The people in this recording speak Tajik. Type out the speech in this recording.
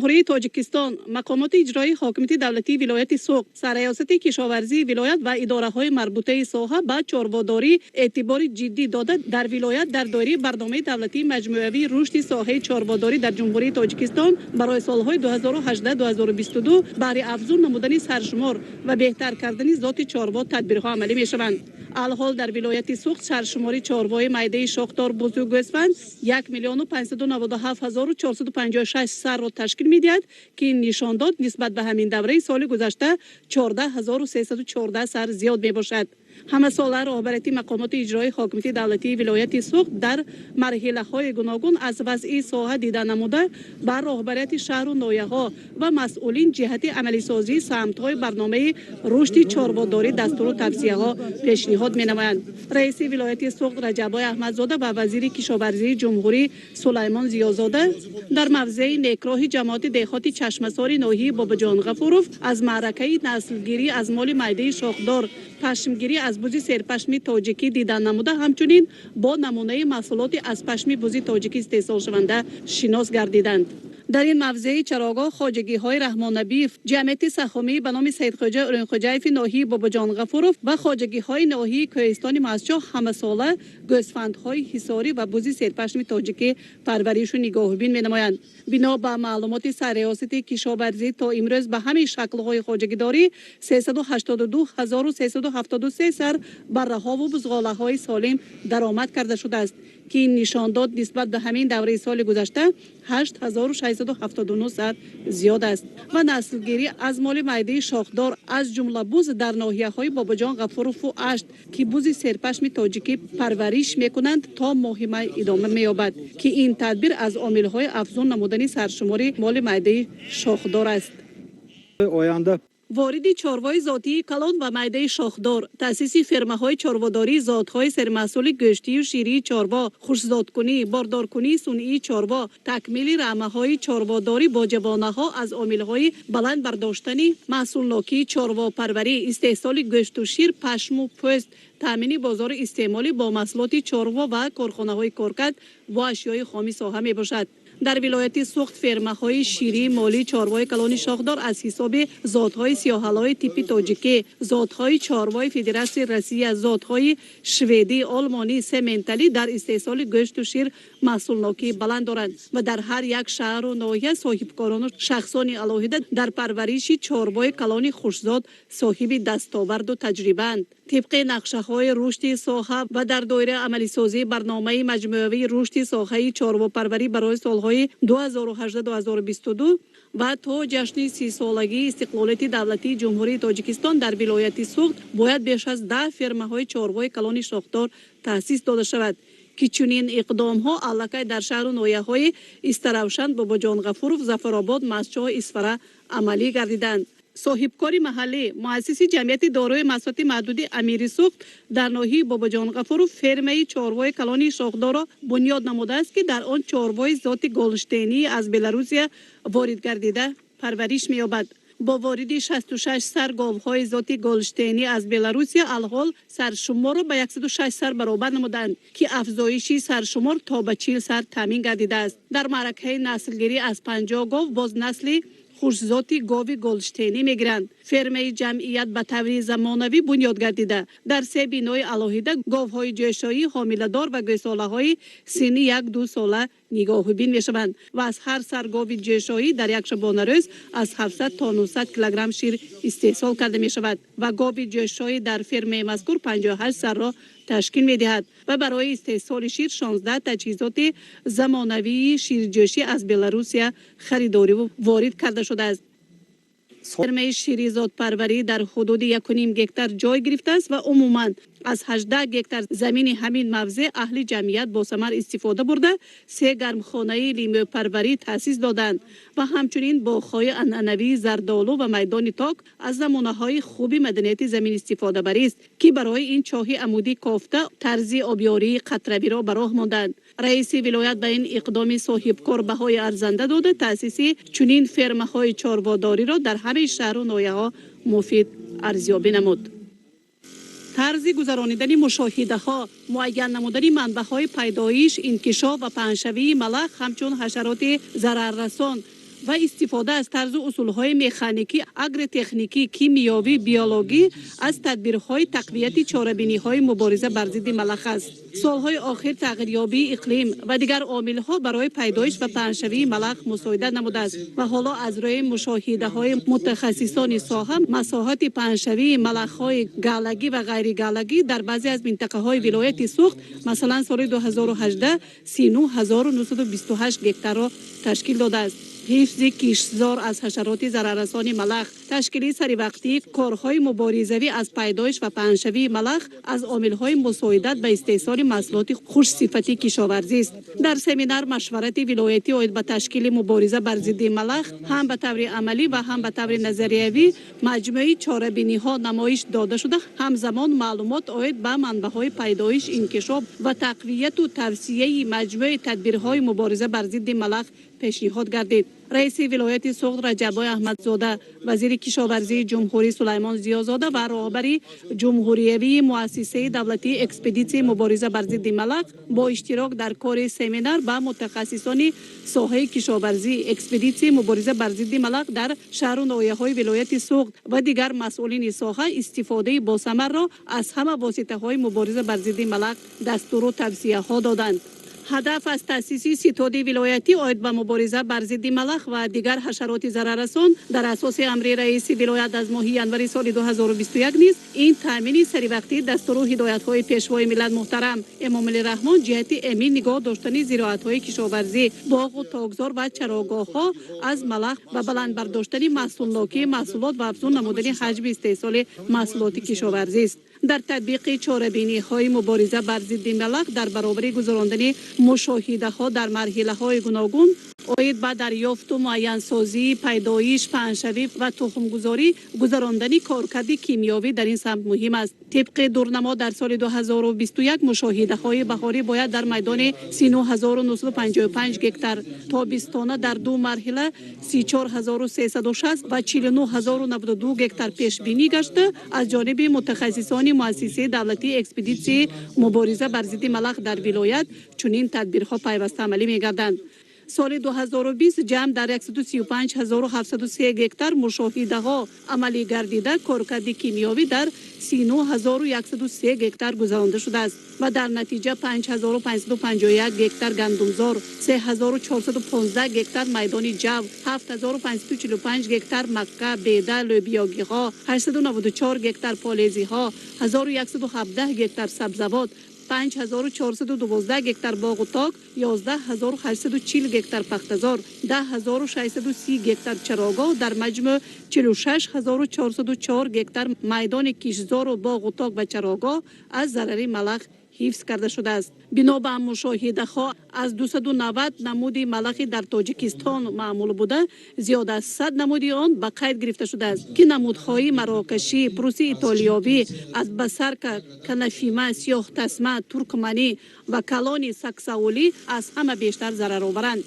Ҷумҳурии Тоҷикистон, мақомоти иҷроии ҳокимияти давлатии вилояти Суғд, Сарраёсати кишоварзии вилоят ва идораҳои марбутаи соҳа ба чорводорӣ эътибори ҷиддӣ дода, дар вилоят дар доираи барномаи давлатии маҷмӯавии рушди соҳаи чорводорӣ дар Ҷумҳурии Тоҷикистон барои солҳои 2018-2022 баҳри афзун намудани саршумор ва беҳтар кардани зоти чорво тадбирҳо амалӣ мешаванд. Алҳол дар вилояти Суғд саршумори чорвои майдаи шохдор, бузу, гӯсфанд 1 597 456 сарро ташкил медиҳад, ки ин нишондод нисбат ба ҳамин давраи соли гузашта 14 314 сар зиёд мебошад. Ҳамасола роҳбарияти мақомоти иҷроии ҳокимияти давлатии вилояти Суғд дар марҳилаҳои гуногун аз вазъи соҳа дида намуда, ба роҳбарияти шаҳру ноҳияҳо ва масъулин ҷиҳати амалисозии самтҳои барномаи рушди чорводорӣ дастуру тавсияҳо пешниҳод менамоянд. Раиси вилояти Суғд Раҷаббой Аҳмадзода ва вазири кишоварзии ҷумҳурӣ Сулаймон Зиёзода дар мавзеи Некроҳи ҷамоати деҳоти Чашмасори ноҳияи Бобоҷон Ғафуров аз маъракаи наслгирӣ аз моли майдаи шохдор, пашмгирӣ аз бузи серпашми тоҷикӣ дида намуда, ҳамчунин бо намунаи маҳсулоти аз пашми бузи тоҷикӣ истеҳсолшаванда шинос гардиданд. Дар ин мавзеи чарогоҳ хоҷагиҳои Раҳмоннабиев, ҷамъияти саҳомӣ ба номи Саидхоҷа Урунхоҷаеви ноҳияи Бобоҷон Ғафуров ва хоҷагиҳои ноҳияи Кӯҳистони Мастчоҳ ҳамасола гӯсфандҳои ҳисорӣ ва бузи серпашми тоҷикӣ парваришу нигоҳубин менамоянд. Бино ба маълумоти Сарриёсати кишоварзӣ, то имрӯз ба ҳамин шаклҳои хоҷагидорӣ 382 373 сар барраҳову бузғолаҳои солим даромад карда шудааст, ки ин нишондод нисбат ба ҳамин давраи соли гузашта 8679 сар зиёд аст. Ва наслгирӣ аз моли майдаи шохдор, аз ҷумла буз, дар ноҳияҳои Бобоҷон Ғафурову Ашт, ки бузи серпашми тоҷикӣ парвариш мекунанд, то моҳи май идома меёбад, ки ин тадбир аз омилҳои афзун намудани саршумори моли майдаи шохдор аст. Оянда. Вориди чорвои зотии калон ва майдаи шохдор, таъсиси фермаҳои чорводории зотҳои сермаҳсули гӯштию ширии чорво, хушзоткунӣ, бордоркунии сунъии чорво, такмили рамаҳои чорводорӣ бо ҷавонаҳо аз омилҳои баланд бардоштани маҳсулнокии чорвопарварӣ, истеҳсоли гӯшту шир, пашму пӯст, таъмини бозори истеъмолӣ бо маҳсулоти чорво ва корхонаҳои коркард бо ашёи хоми соҳа мебошад. Дар вилояти Суғд фермаҳои ширии молии чорвои калони шохдор аз ҳисоби зотҳои сиёҳалои типи тоҷикӣ, зотҳои чорвои Федератсияи Россия, зотҳои шведӣ, олмонӣ, сементалӣ дар истеҳсоли гӯшту шир маҳсулнокии баланд доранд ва дар ҳар як шаҳру ноҳия соҳибкорону шахсони алоҳида дар парвариши чорвои калони хушзот соҳиби дастоварду таҷрибаанд. Тибқи нақшаҳои рушди соҳа ва дар доираи амалисозии барномаи маҷмӯавии рушди соҳаи чорвопарварӣ барои солҳои 2018-2022 ва то ҷашни 30-солагии истиқлолияти давлатии Ҷумҳурии Тоҷикистон дар вилояти Суғд бояд беш аз 10 фермаҳои чорвои калони шохдор таъсис дода шавад, ки чунин иқдомҳо аллакай дар шаҳру ноҳияҳои Истаравшан, Бобоҷон Ғафуров, Зафаробод, Мастчоҳ, Исфара амалӣ гардиданд. Соҳибкори маҳаллӣ, муассиси ҷамъияти дорои масъулияти маҳдуди Амири Суғд дар ноҳияи Бобоҷон Ғафуров фермаи чорвои калони шохдорро бунёд намудааст, ки дар он чорвои зоти голштейнӣ аз Беларусия ворид гардида парвариш меёбад. Бо вориди 66 сар говҳои зоти голштейнӣ аз Беларусия алҳол саршуморро ба 106 сар баробар намуданд, ки афзоиши саршумор то ба 40 сар таъмин гардидааст. Дар маъракаи наслгирӣ аз 50 гов боз насли хушзоти гови голштейнӣ мегиранд. Фермаи ҷамъият ба таври замонавӣ бунёд гардида, дар се бинои алоҳида говҳои ҷӯшоӣ, ҳомиладор ва гӯсолаҳои синни 1-2 сола нигоҳубин мешаванд ва аз ҳар сар гови ҷӯшоӣ дар як шабонарӯз аз 700 то 900 килограмм шир истеҳсол карда мешавад ва гови ҷӯшоӣ дар фермаи мазкур 58 сарро ташкил медиҳад ва барои истеҳсоли шир 16 таҷҳизоти замонавии ширҷӯшӣ аз Беларусия харидориву ворид карда шудааст. Фермаи ширизодпарварӣ дар ҳудуди 1,5 гектар ҷой гирифтааст ва умуман аз 18 гектар замини ҳамин мавзеъ аҳли ҷамъият босамар истифода бурда, се гармхонаи лимӯпарварӣ таъсис доданд ва ҳамчунин боғҳои анъанавии зардолу ва майдони ток аз намунаҳои хуби маданияти замин истифодабарист, ки барои ин чоҳи амудӣ кофта, тарзи обёрии қатравиро ба роҳ монданд. Раиси вилоят ба ин иқдоми соҳибкор баҳои арзанда дода, таъсиси чунин фермаҳои чорводориро дар ҳамаи шаҳру ноҳияҳо муфид арзёбӣ намуд. Тарзи гузаронидани мушоҳидаҳо, муайян намудани манбаъҳои пайдоиш, инкишоф ва паҳншавии малах ҳамчун ҳашароти зараррасон Ва истифода аз тарзу усулҳои механикӣ, агротехникӣ, кимиёвӣ, биологӣ аз тадбирҳои тақвияти чорабиниҳои мубориза бар зидди малах аст. Солҳои охир тағйирёбии иқлим ва дигар омилҳо барои пайдоиш ва паҳншавии малах мусоидат намудааст ва ҳоло аз рӯи мушоҳидаҳои мутахассисони соҳа масоҳати паҳншавии малахҳои галагӣ ва ғайригалагӣ дар баъзе аз минтақаҳои вилояти Суғд, масалан, соли 2018 39 928 гектарро ташкил додааст. Ҳифзи киштзор аз ҳашароти зараррасони малах, ташкили саривақтии корҳои муборизавӣ аз пайдоиш ва паҳншавии малах аз омилҳои мусоидат ба истеҳсоли маҳсулоти хушсифати кишоварзист. Дар семинар машварати вилоятӣ оид ба ташкили мубориза бар зидди малах ҳам ба таври амалӣ ва ҳам ба таври назариявӣ маҷмӯи чорабиниҳо намоиш дода шуда, ҳамзамон маълумот оид ба манбаъҳои пайдоиш, инкишоф ва тақвияту тавсияи маҷмӯи тадбирҳои мубориза бар зидди малах пешниҳод гардид. Раиси вилояти Суғд Раҷаббой Аҳмадзода, вазири кишоварзии ҷумҳурӣ Сулаймон Зиёзода ва роҳбари ҷумҳуриявии муассисаи давлатии экспедитсияи мубориза бар зидди малах бо иштирок дар кори семинар ба мутахассисони соҳаи кишоварзӣ, экспедитсияи мубориза бар зидди малах дар шаҳру ноҳияҳои вилояти Суғд ва дигар масъулини соҳа истифодаи босамарро аз ҳама воситаҳои мубориза бар зидди малах дастуру тавсияҳо доданд. Ҳадаф аз таъсиси ситоди вилоятӣ оид ба мубориза бар зидди малах ва дигар ҳашароти зараррасон дар асоси амри раиси вилоят аз моҳи январи соли 2021 низ ин таъмини саривақтии дастуру ҳидоятҳои Пешвои миллат муҳтарам Эмомалӣ Раҳмон ҷиҳати эмин нигоҳ доштани зироатҳои кишоварзӣ, боғу токзор ва чарогоҳҳо аз малах ва баланд бардоштани маҳсулнокии маҳсулот ва афзун намудани ҳаҷми истеҳсоли маҳсулоти кишоварзист. Дар татбиқи чорабиниҳои мубориза бар зидди малах дар баробари гузарондани мушоҳидаҳо дар марҳилаҳои гуногун оид ба дарёфту муайянсозии пайдоиш, паҳншавӣ ва тухмгузорӣ, гузарондани коркарди кимиёвӣ дар ин самт муҳим аст. Тибқи дурнамо, дар соли 2021 мушоҳидаҳои баҳорӣ бояд дар майдони 39 955 гектар, тобистона дар ду марҳила 34 360 ва 49 092 гектар пешбинӣ гашта, аз ҷониби мутахассисони муассисаи давлатии экспедитсияи мубориза бар зидди малах дар вилоят чунин тадбирҳо пайваста амалӣ мегарданд. Соли 2020 ҷамъ дар 135 703 гектар мушоҳидаҳо амалӣ гардида, коркарди кимиёвӣ дар 39 103 гектар гузаронда шудааст ва дар натиҷа 5551 гектар гандумзор, 3415 гектар майдони ҷав, 7545 гектар макка, беда, лӯбиёгиҳо, 894 гектар полезиҳо, 1117 гектар сабзавот, 5412 гектар боғу ток, 11 840 гектар пахтазор, 10 630 гектар чарогоҳ, дар маҷмӯъ 46 404 гектар майдони киштзору боғу ток ва чарогоҳ аз зарари малах ҳифз карда шудааст. Бино ба мушоҳидаҳо, аз 290 намуди малахи дар Тоҷикистон маъмул буда, зиёда аз 100 намуди он ба қайд гирифта шудааст, ки намудҳои марокашӣ, пруси итолиёвӣ, аз басарка, канафима, сиёҳтасма, туркманӣ ва калони саксаулӣ аз ҳама бештар зарароваранд.